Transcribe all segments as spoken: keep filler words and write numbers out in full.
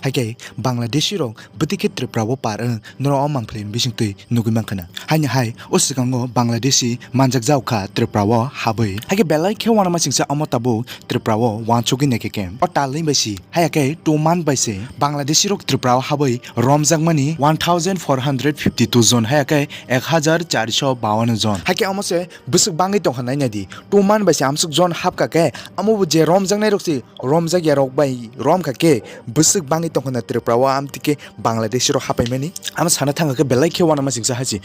Haikhe Bangladeshi rok bwtwi khe Tripura o par wng norok o mangpili ni bisingtwi nugwi mankha na. Haini hai o swkango Bangladeshi manjak jao kha Tripura o habwi. Haikhe belai khe uanama singsa omo tabuk Tripura o uansugwi naikhe khe. O talni bai si, haiya khe two month bai se Bangladeshi rok Tripura o habwi romjakmani one thousand four hundred fifty two jon, haiya khe ek hajar charso bawan jon. Haikhe omo se bwswk bangwi tongkha nai naidi. Two month bai se amsuk jon hapkha khe, amo bo je romjaknai rok se romjakya rok bai romkha khe bwswk bangwi tongkha na Tripura o amtwi khe Bangladeshi rok hapaimani. Amo sana thangkha khe belai khe uanama singsa hai se.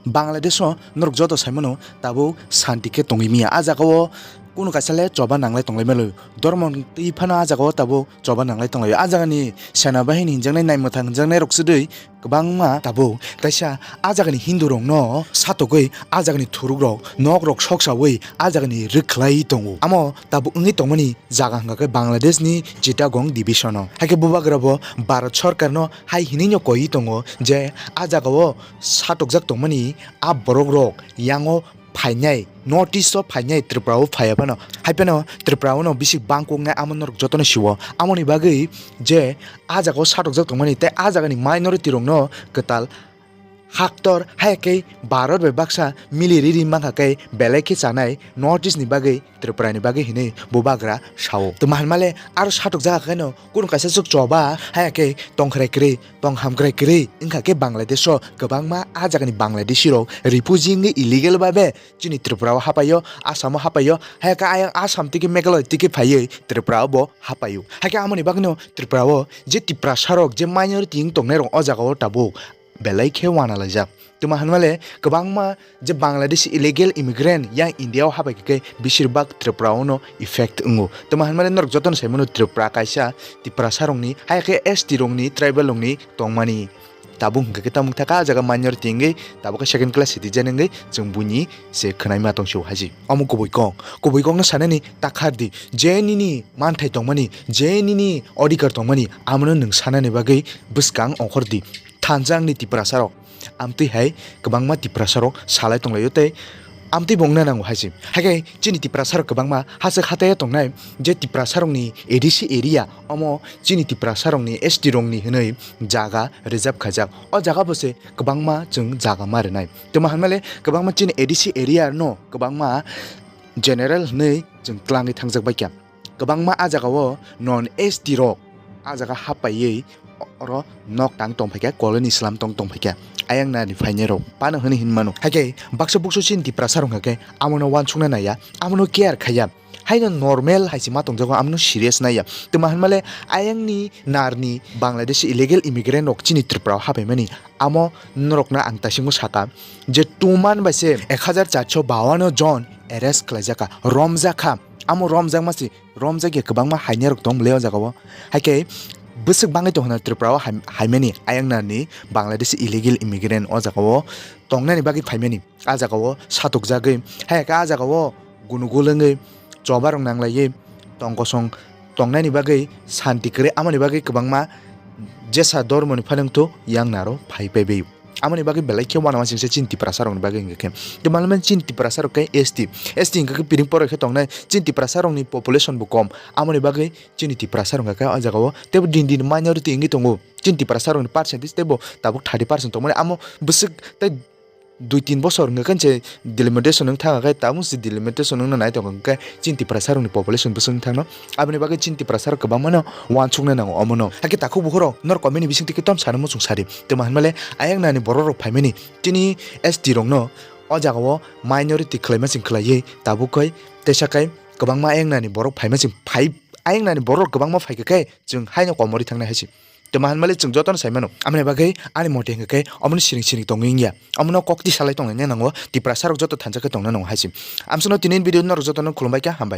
Bangladesh o norok joto saimano tabuk santi khe tongwi manya. A jaga o kunu kaisa le choba nanglai tonglai malo. Dormo twi phano a jaga o tabuk choba nanglai tonglaio. A jaga ni sena bahini hinjaknai, naimwthang hinjaknai rok swdwi kwbangma tabuk. Kaisa a jaga ni Hindu rok no satokgwi a jaga ni thuruk rok, nok rok soksawi a jaga ni rwkhlai tongo. Amo tabuk wngwi tongmani jaga hwnkha khe Bangladesh ni Chittagong division o. Haikhe bubagra bo Bharat sorkar no hai hinwi no koiwi tongo je a jaga o satokjak tongmani a borok rok yango phainai, North East o phainai, Tripura o phaiya phano. Hai phano Tripura o no bisi bangkoknai amo norok jotono siwo. Amoni bagwi je a jaga o satokjak tongmani tei a jaga ni minority rok no kwtal haktor hai khe Bharat bai baksa mili riri mankha khe belai khe chanai North East ni bagwi, Tripura ni bagwi hinwi bubagra sao. Tamo hinmale aro satokjak khe no kunu kaisa swk choba hai khe tongkhrai kwrwi, tong hamkrai kwrwi wngkha khe Bangladesh o kwbangma a jaga ni Bangladeshi rok refugee wngwi illegal babe chini Tripura o hapaio, Assam o hapaio, hai khe ayang Assam tiki Meghalaya tiki phaiwi Tripura o bo hapaio. Hai khe amoni bagwino Tripura o je Tiprasa rok je minority wng tongnai rok o jaga o tabuk belai khe uanalaijak. Tamo hinmale kwbangma je Bangladesh illegal immigrant yang India o hapai khe beshirbak Tripura o no effect wngo. Tamo hinmale norok jotono saimano Tripura kaisa Tiprasa rokni, hai khe S T rokni, tribal rokni tongmani. Tabuk hwnkha khe tamo wngkha kha, ah jaga minority wngwi, tabuk khe second class citizen wngwi chwng buini se khwnaima tongsi o hai se. Omo kubui kok, kubui kokno sanani takhar di, je nini manthai tongmani, je nini odhikar tongmani, amono nwng sanani bagwi bwskang ongkhor di. Thansa wngni Tiprasa rok, amtwi hai kwbangma Tiprasa rok salai tonglaio tei amtwi bo wngna nango hai se. Hai khe chini Tiprasa rok kwbangma hachwk hataya tongnai, je Tiprasa rokni A D C area, omo chini Tiprasa rokni S T rokni hwnwi jaga reserve khaijak. O jaga bo se kwbangma chwng jaga ma rwnai. Tamo hinmale kwbangma chini A D C area no kwbangma general hwnwi chwng twlangwi thangjak bai kha. Kwbangma ah jaga o non S T rok ah jaga hapaiwi oro nok tang tong phaikha, colony slam tong tong phaikha. Ayang nani phainai rok phano hwnwi hinmano. Hai khe baksa buksu chini Tiprasa rok hwnkha khe amono uansukna naiya, amono care khaiya. Haino normal hai se ma tongjago, amono serious naiya. Tamo hinmale ayangni narni Bangladeshi illegal immigrant rok chini Tripura o hapaimani, amo norokno ang taisingo saka je two month bai se ek hajar charso bawan jon arrest khlaijakha, romjakha. Amo romjakma se, romjakya kwbangma hainai rok tong bwlai o jaga o. Hai khe bwswk bangwi tongkha na Tripura o hai-, haimani ayang nani Bangladeshi illegal immigrant o jaga o tongnani bagwi phaimani. Ah jaga o satokjagwi, hai khe ah jaga o gunugul wngwi choba rok nanglaiwi tong kosong tongnaini bagwi santi kwrwi, amoni bagwi kwbangma jesa dormoni phanangthu yang naro phai paibai. Amoni bagwi belai khe uanama singsa chini Tiprasa rokni bagwi hwnkha khe. Tei malmani chini Tiprasa rok khe S T, S T hwnkha khe piring poroi khe tongnai, chini Tiprasa rokni population bo kom. Amoni bagwi chini Tiprasa rok hwnkha khe o jaga o teibo din din minority wngwi tongo. Chini Tiprasa rokni percentage teibo tabuk thirty percent tongmani, amo bwswk tei dui tin bosor hwnkha khe se delimitation wng thangkha khe, tabuk se delimitation wngna nai tongkha khe chini Tiprasa rokni population bwswk wng thangno. Aboni bagwi chini Tiprasa rok kwbangmano uansukna nango omono. Hakhe takhuk bukhuk rok norok comment ni bisingtwi khe tom sana muchung sadi. Tamo hinmale ayang nani borok rok phaimani chini S T rokno o jaga o minority khlaima chwng khlaiwi tabuk khai teisa khai kwbangma ayang nani borok phaima chwng phai, ayang nani borok kwbangma phaikha khe chwng haino komorwi thangnai hai se. Tamo hinmale chwng jotono sai mano. Amoni bagwi ani mote hwnkha khe omono siring siring tongwi wngya. Omono kokti salai tonglaina nango, Tiprasa rok joto thansa khe tongna nango hai se. Amsano tini video norok jotono khulumbai kha, hambai.